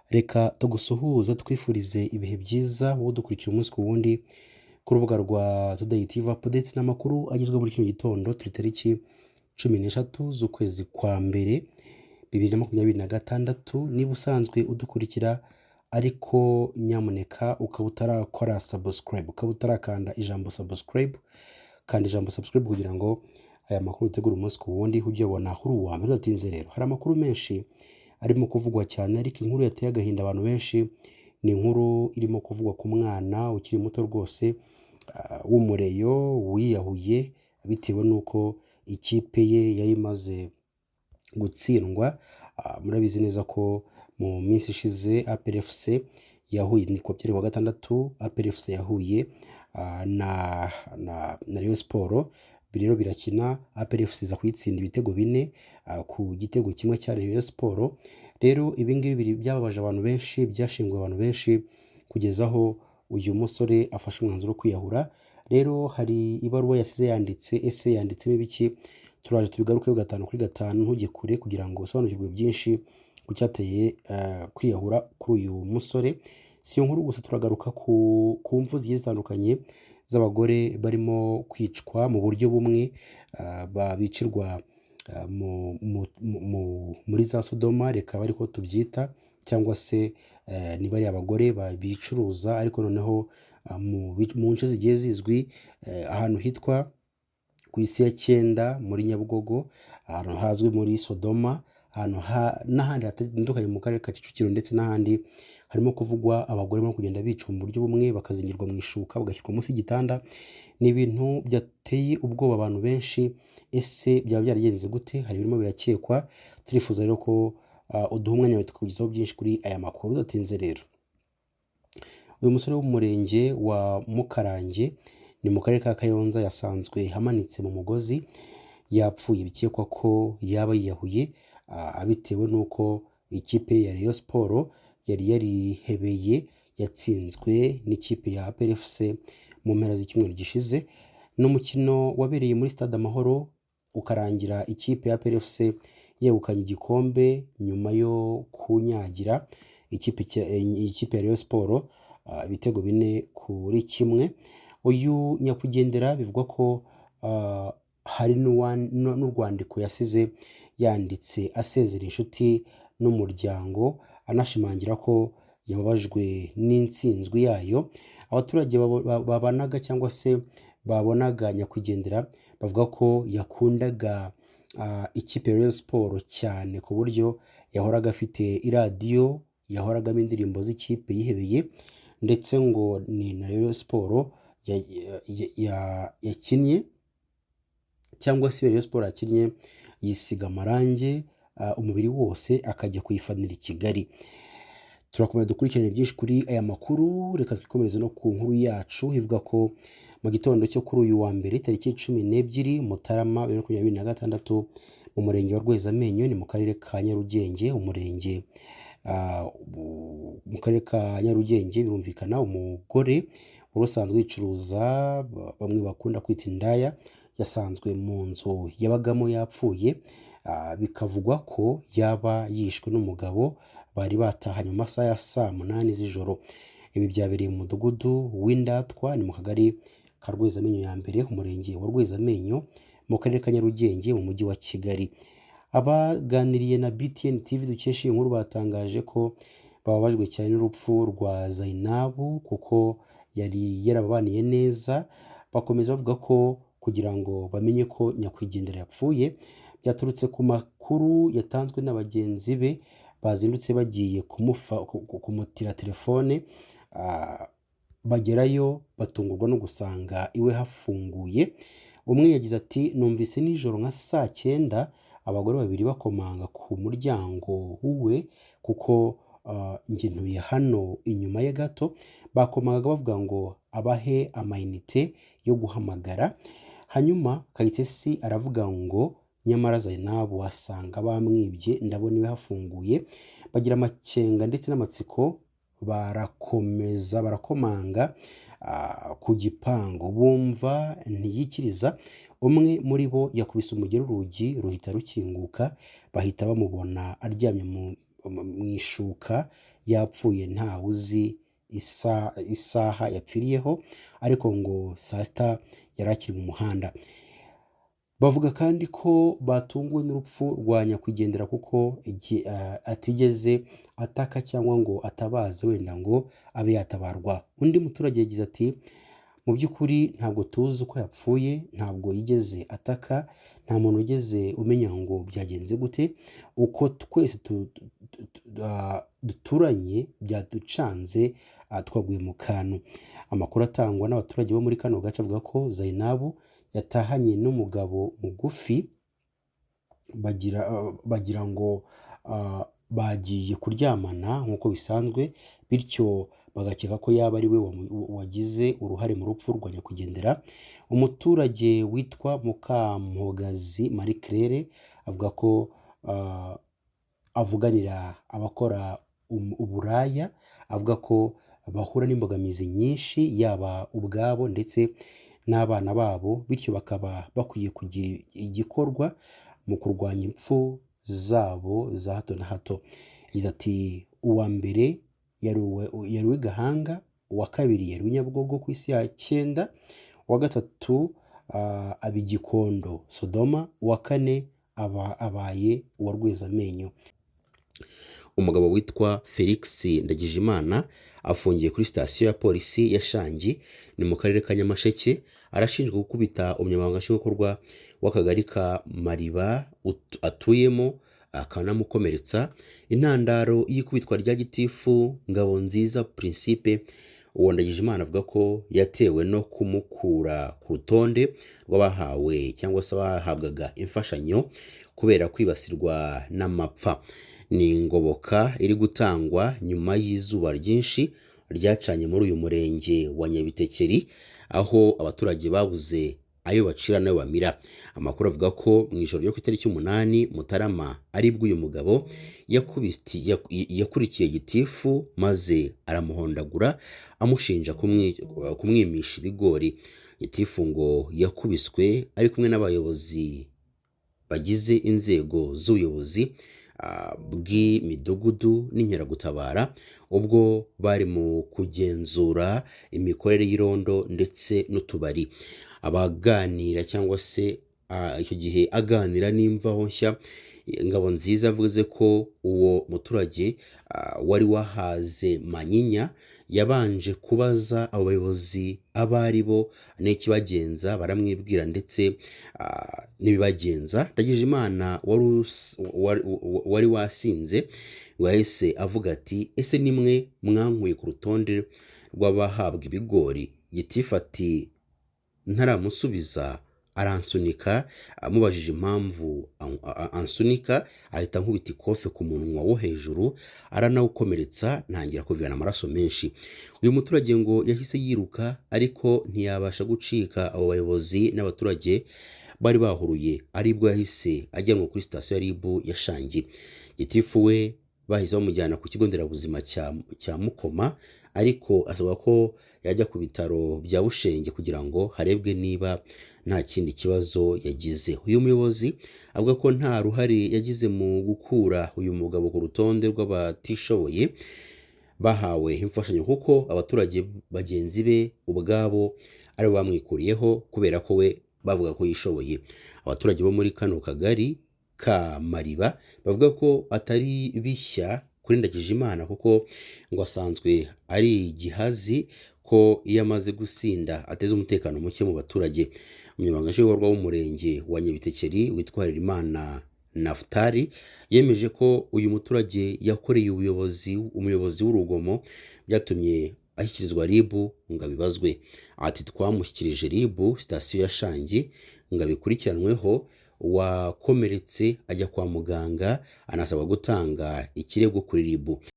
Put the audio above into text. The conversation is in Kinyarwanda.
Reka tugusuhuze twifurize ibihe byiza wowe udukurikira umunsi ku wundi ku rubuga rwa Today TV Updates n'amakuru agezweho muri kino gitondo. Turi tariki 13 z'ukwezi kwa mbere 2026. Niba usanzwe udukurikira ariko nyamuneka ukaba utarakora subscribe, ukaba utarakanda ijambo subscribe, kanda ijambo subscribe kugira ngo aya makuru utegura umunsi ku wundi ujye ubona uri uwa mbere. Udatinze rero, hari amakuru menshi arimo kuvugwa cyane, ariko inkuru yateye agahinda abantu benshi ni inkuru irimo kuvugwa ku mwana ukiri muto rwose w'umureyo wiyahuye bitewe n'uko ikipe ye yari imaze gutsindwa. Murabizi neza ko mu minsi ishize APR FC yahuye, ni ku wa gatandatu, APR FC yahuye na Rayon Sport. Rero birakina, APR FC iza kuyitsinda ibitego 4 ku gitego 1 cya Rayon Sport. Rero ibi ngibi byababaje abantu benshi, byashenguye abantu benshi kugeza aho uyu musore afashe umwanzuro wo kwiyahura. Rero hari ibaruwa yasize yanditse, ese yanditsemo ibiki? Turaje tubigarukeho 5 kuri 5, ntujye kure kugira ngo usobanukirwe byinshi ku cyateye kwiyahura kuri uyu musore. Si iyo nkuru gusa, turagaruka ku mfu zigiye zitandukanye z'abagore barimo kwicwa mu buryo bumwe, bicirwa muri za Sodoma, reka ariko tubyita, cyangwa se ni bariya abagore bicuruza, ariko noneho mu nce zigiye zizwi, ahantu hitwa ku isi ya 9 muri Nyabugogo, ahantu hazwi muri Sodoma, ahantu n'ahandi hatandukanye mu karere ka Kicukiro ndetse n'ahandi harimo kuvugwa abagore barimo kugenda bicwa mu buryo bumwe, bakazingirwa mu ishuka, bagashyirwa munsi y'igitanda. Ni ibintu byateye ubwoba abantu benshi. Ese byaba byaragenze gute? Hari ibirimo birakekwa. Turifuza rero ko uduha umwanya wawe tukugezaho byinshi kuri aya makuru. Udatinze rero, uyu musore w'umurenge wa Mukarange ni mu karere ka Kayonza yasanzwe amanitse mu mugozi yapfuye, bikekwa ko yaba yiyahuye abitewe n'uko ikipe ya Rayon Sport yari yarihebeye yatsinzwe n'ikipe ya APR FC mu mpera z'icyumweru gishize. Ni umukino wabereye muri Stade Amahoro ukarangira ikipe ya APR FC yegukanye igikombe nyuma yo kunyagira ikipe ya Rayon Sport ibitego 4-1. Uyu nyakwigendera bivugwa ko hari n'urwandiko yasize yanditse asezera inshuti n'umuryango, anashimangira ko yababajwe n'intsinzwi yayo. Abaturage babanaga cyangwa se babonaga nyakwigendera bavuga ko yakundaga ikipe ya Rayon Sport cyane, ku buryo yahoraga afite iradiyo yahoragamo indirimbo z'ikipe yihebeye, ndetse ngo ni na Rayon Sport yakinnye cyangwa se Rayon Sport yakinnye yisiga amarangi umubiri wose akajya kuyifanira i Kigali. Turakomeza dukurikirane byinshi kuri aya makuru. Reka twikomereze no ku nkuru yacu ivuga ko mu gitondo cyo kuri uyu wa mbere tariki 12 Mutarama 2026 mu murenge wa Rwezamenyo ni mu karere ka Nyarugenge, umurenge mu karere ka Nyarugenge birumvikana, umugore wari usanzwe yicuruza bamwe bakunda kwita indaya yasanzwe mu nzu yabagamo yapfuye, bikavugwa ko yaba yishwe n'umugabo bari batahanye mu masaha ya saa 8 z'ijoro. Ibi byabereye mu mudugudu w'Indatwa ni mu kagari ka Rwezamenyo ya mbere, umurenge wa Rwezamenyo, mu karere ka Nyarugenge mu mujyi wa Kigali. Abaganiriye na BTN TV dukesha iyi nkuru batangaje ko bababajwe cyane n'urupfu rwa Zainabu kuko yari yarababaniye neza. Bakomeza bavuga ko kugira ngo bamenye ko nyakwigendera yapfuye byaturutse ku makuru yatanzwe na bagenzi be bazindutse bagiye kumutira telefone, bagerayo batungurwa no gusanga iwe hafunguye. Umwe yagize ati numvise nijoro nka saa 9 abagore babiri bakomanga ku muryango we, kuko njye ntuye hano inyuma ye gato. Bakomangaga bavuga ngo abahe amayinite yo guhamagara. Hanyuma Kayitesi aravuga ngo nyamara Zainabu wasanga bamwibye, ndabona iwe hafunguye. Bagira amakenga ndetse n'amatsiko, barakomeza barakomanga ku gipangu, bumva ntiyikiriza. Umwe muri bo yakubise umugeri urugi ruhita rukinguka, bahita bamubona aryamye mu ishuka yapfuye ntawe uzi isaha yapfiriyeho, ariko ngo saa sita yari akiri mu muhanda. Bavuga kandi ko batunguwe n'urupfu rwa nyakwigendera kuko atigeze ataka cyangwa ngo atabaze wenda ngo abe yatabarwa. Undi muturage yagize ati mu by'ukuri ntabwo tuzi uko yapfuye, ntabwo yigeze ataka, nta muntu wigeze umenya ngo byagenze gute, uko twese duturanye byaducanze, twaguye mu kantu. Amakuru atangwa n'abaturage bo muri kano gace avuga ko Zainabu yatahanye n'umugabo mugufi, bagira ngo bagiye kuryamana nk'uko bisanzwe, bityo bagakeka ko yaba ari we wagize uruhare mu rupfu rwa nyakwigendera. Umuturage witwa Mukampogazi Marie Claire avuga ko avuganira abakora uburaya, avuga ko bahura n'imbogamizi nyinshi yaba ubwabo ndetse n'abana babo, bityo bakaba bakwiye kugira igikorwa mu kurwanya impfu zabo za hato na hato. Yagize ati uwa mbere yari uw'i Gahanga, uwa kabiri yari uw'i Nyabugogo ku isi ya 9, uwa gatatu aba i Gikondo Sodoma, uwa kane aba abaye uwa Rwezamenyo. Umugabo witwa Felix Ndagijimana afungiye kuri sitasiyo ya polisi ya Shangi ni mu karere ka Nyamasheke, arashinjwa gukubita umunyamabanga nshingwabikorwa w'akagari ka Mariba atuyemo akanamukomeretsa. Intandaro y'ikubitwa rya gitifu Ngabonziza Principe, uwo Ndagijimana avuga ko yatewe no kumukura ku rutonde rw'abahawe cyangwa se bahabwaga imfashanyo kubera kwibasirwa n'amapfa. Ni ingoboka iri gutangwa nyuma y'izuba ryinshi ryacanye muri uyu murenge wa Nyabitekeri, aho abaturage babuze ayo bacira n'ayo bamira. Amakuru avuga ko mu ijoro ryo ku itariki 8 Mutarama aribwo uyu mugabo yakurikiye gitifu maze aramuhondagura amushinja kumwimisha ibigori. Gitifu ngo yakubiswe ari kumwe n'abayobozi bagize inzego z'ubuyobozi bw'imidugudu n'inkeragutabara, ubwo bari mu kugenzura imikorere y'irondo ndetse n'utubari. Abaganira cyangwa se icyo gihe aganira n'Imvaho Nshya, Ngabonziza yavuze ko uwo muturage wari wahaze manyinya yabanje kubaza abo bayobozi abo ari bo n'ikibagenza, baramwibwira ndetse n'ibibagenza. Ndagijimana wari wasinze ngo yahise avuga ati ese nimwe mwankuye ku rutonde rw'abahabwa ibigori? Gitifu ati ntaramusubiza aransunika, amubajije impamvu ansunika ahita ankubita ikofe ku munwa wo hejuru aranawukomeretsa, ntangira kuvirana amaraso menshi. Uyu muturage ngo yahise yiruka ariko ntiyabasha gucika abo bayobozi n'abaturage bari bahuruye, aribwo yahise ajyanwa kuri sitasiyo ya RIB ya Shangi. Gitifu we bahise bamujyana ku kigo nderabuzima cya Mukoma, ariko asaba ko yajya ku bitaro bya Bushenge kugira ngo harebwe niba nta kindi kibazo yagize. Uyu muyobozi avuga ko nta ruhare yagize mu gukura uyu mugabo ku rutonde rw'abatishoboye bahawe imfashanyo, kuko abaturage bagenzi be ubwabo aribo bamwikuriyeho kubera ko we bavuga ko yishoboye. Abaturage bo muri kano kagari ka Mariba bavuga ko atari bishya kuri Ndagijimana, kuko ngo asanzwe ari igihazi, ko iyo amaze gusinda ateza umutekano muke mu baturage. Umunyamabanga nshingwabikorwa w'umurenge wa Nyabitekeri witwa Harerimana Naftali yemeje ko uyu muturage yakoreye umuyobozi w'urugomo byatumye ashyikirizwa RIB ngo abibazwe. Ati twamushyikirije RIB sitasiyo ya Shangi ngo abikurikiranweho, wakomeretse ajya kwa muganga anasabwa gutanga ikirego kuri RIB.